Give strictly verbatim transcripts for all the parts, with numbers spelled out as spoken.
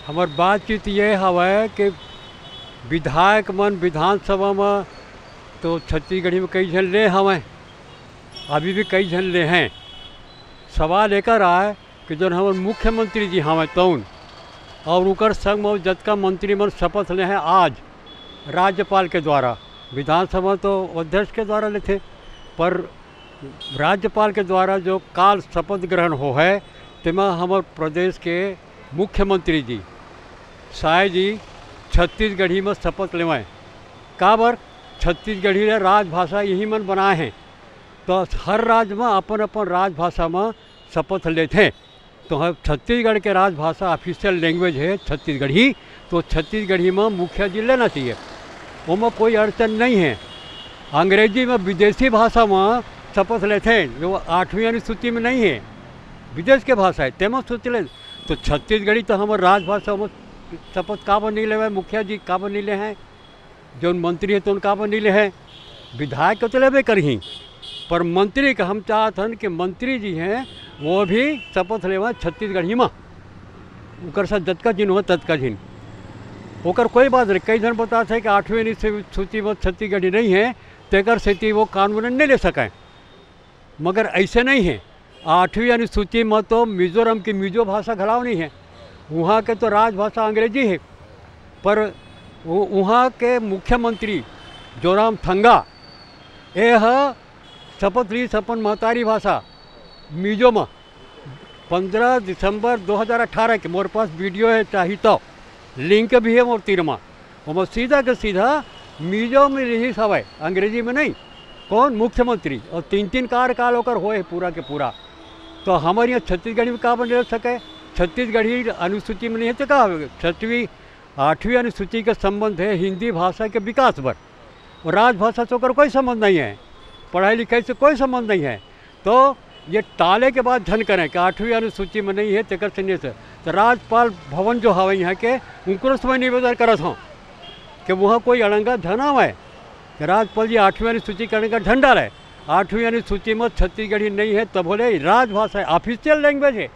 हमर बातचीत ये हवय कि विधायक मन विधानसभा म तो छत्तीसगढ़ी म कई झन ले हवय, अभी भी कई झन ले हैं। सवाल एकर आय कि जौन हमर मुख्यमंत्री जी हवय तौन, और उकर संग म जतका मंत्री मन शपथ ले हैं आज राज्यपाल के द्वारा, विधानसभा तो अध्यक्ष के द्वारा लेथे, पर राज्यपाल के द्वारा जो काल शपथ ग्रहण हो है, तेमा हमर प्रदेश के मुख्यमंत्री जी, साय जी, छत्तीसगढ़ी म शपथ लेवय। काबर? छत्तीसगढ़ी ल राजभाषा यही मन बनाए हैं, तो हर राज्य म अपन अपन राजभाषा म शपथ लेथे। तो हम छत्तीसगढ़ के राजभाषा, ऑफिशियल लैंग्वेज है छत्तीसगढ़ी, तो छत्तीसगढ़ी म मुखिया जी लेना चाहिए, ओमा कोई अड़चन नहीं है। अंग्रेजी म विदेशी भाषा म शपथ लेथे, जो आठवीं अनुसूची म नहीं है, विदेश के भाषा है, तेमा सोच ले। तो छत्तीसगढ़ी तो हमर राजभाषा म शपथ काबर नहीं लेवे, मुखिया जी काबर नहीं ले हैं, जौन मंत्री है तो उनका काबर नहीं ले हैं, विधायक के तो लेबे करही, पर मंत्री का हम चाहत हन कि मंत्री जी हैं, वो भी शपथ लेवा छत्तीसगढ़ी म, उकर साथ जतका झिन हो ततका झिन, ओकर कोई बात नहीं। कई झन बताथे कि आठवीं अनुसूची म छत्तीसगढ़ी नहीं है, तेकर सेती वो कानून नहीं ले सके, मगर ऐसे नहीं है। आठवीं अनुसूची म तो मिजोरम की मिजो भाषा घलाव नहीं है, वहाँ के तो राजभाषा अंग्रेजी है, पर उ-, वहाँ के मुख्यमंत्री जोराम थंगा, ए ह शपथ लीस अपन महतारी भाषा मिजो म। पंद्रह दिसंबर दो हज़ार अठारह के, मोर पास वीडियो है, चाही तो लिंक भी है मोर तीर म। ओमा सीधा के सीधा मिजो में रिहिस हवय, अंग्रेजी में नहीं। कौन? मुख्यमंत्री। और तीन तीन कार्यकाल ओकर होए है पूरा के पूरा। तो हमर यहाँ छत्तीसगढ़ी में काबर नहीं रह सके? छत्तीसगढ़ी अनुसूची में नहीं है तो का होवे? छठवीं, आठवीं अनुसूची के संबंध है हिंदी भाषा के विकास बर, और राजभाषा से ओकर कोई संबंध नहीं है, पढ़ाई लिखाई से कोई संबंध नहीं है। तो ये टाले के बात झन करें कि आठवीं अनुसूची में नहीं है, तेकर से नहीं से। तो राज्यपाल भवन जो हवे यहाँ के, उनको से मैं निवेदन करत हूँ कि वहाँ कोई अड़ंगा झन आवे, कि राज्यपाल जी आठवीं अनुसूची के अड़ंगा झन डाले। आठवीं अनुसूची में छत्तीसगढ़ी नहीं है, तब बोले राजभाषा है, ऑफिशियल लैंग्वेज है,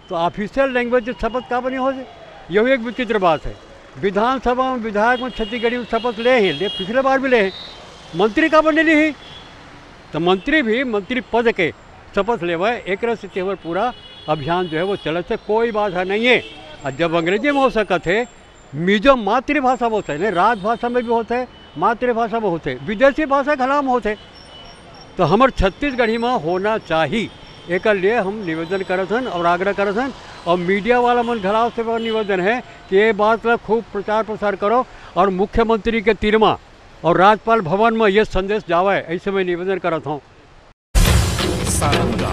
तो ऑफिशियल लैंग्वेज शपथ काबर नहीं हो जाए? यही एक विचित्र बात है। विधानसभा में विधायक मन छत्तीसगढ़ी में शपथ ले हैं, ले, पिछले बार भी ले हैं, मंत्री काबर नहीं ली ही? तो मंत्री भी मंत्री पद के शपथ लेवे, एकरे से हमर पूरा अभियान जो है वो चलत है, कोई बाधा नहीं है। और जब अंग्रेजी में हो सकत है, मिजो मातृभाषा में होथे, नहीं, राजभाषा में भी होथे, मातृभाषा में होथे, विदेशी भाषा घला में होथे, तो हमर छत्तीसगढ़ी में होना चाही। एकर लिए हम निवेदन करत हन और आग्रह करत हन, और मीडिया वाला मन घलाव से निवेदन है कि ये बात ला खूब प्रचार प्रसार करो और मुख्यमंत्री के तीर म और राज्यपाल भवन में ये संदेश जावे, ऐसे मैं निवेदन करत हूँ। सारंगा